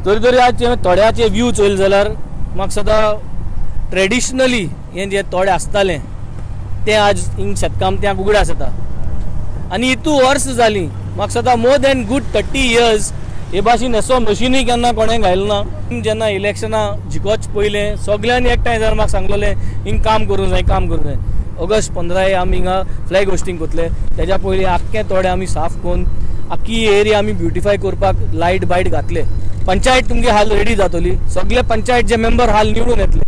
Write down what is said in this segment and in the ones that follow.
तरी तरी आज तोड्याचे व्यू चोयले जाल्यार म्हाका सदां ट्रेडिशनली हें जे तोडे आसतालें तें आज हिंग शेतकामत्यांक उगडास येता. आनी हितू वर्स जालीं म्हाका सदां मोर दॅन गूड 30 इयर्स हे भाशेन असो मशिनूय केन्ना कोणें घायलो ना. जेन्ना इलेक्शनां जिखोच पयलें सगल्यांनी एकठांय जावन म्हाका सांगलेलें हिंग काम करूंक जाय, काम करूंक जाय. ऑगस्ट 15 आमी हिंगा फ्लॅग होस्टींग करतले, तेज्या पयलीं आख्खे तोडे आमी साफ करून आख्खी एरिया आमी ब्युटिफाय करपाक लायट बायट घातले. पंचायत तुमगे हाल रेडी जातली, सगळे पंचायत जे मेंबर हाल निवडून येतले,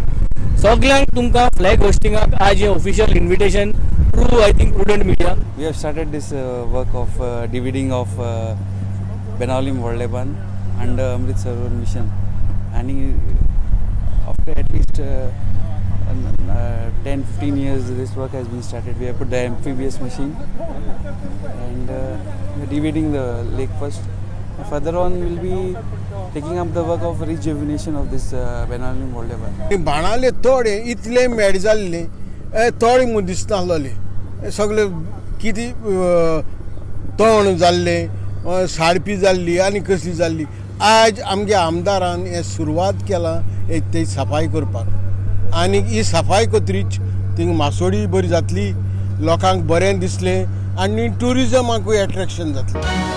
सगल्यांक तुमकां फ्लॅग होस्टिंगाक आज हें official invitation through I think Prudent Media. We have started this work of dividing of Benaulim Vorle under Amrit Sarovar mission, and after at least 10-15 years this work has been started. We have put the amphibious machine and we are dividing the lake first. Further on we will be taking up the work of rejuvenation of this Benaulim Vorle. बाणाले तोडे इतले made जाल्ले तोडे म्हूण दिसनासलोले, सगळे कितें तण जाल्ले, साडपी जाल्ली आनी कसली जाल्ली. आज आमगे आमदारान हें सुरवात केलां ते सफाय करपाक, आनी ही सफाय करतरीच थिंग मासोडी बरी जातली, लोकांक बरें दिसलें आनी ट्युरिजमाकूय एट्रेक्शन जातलें.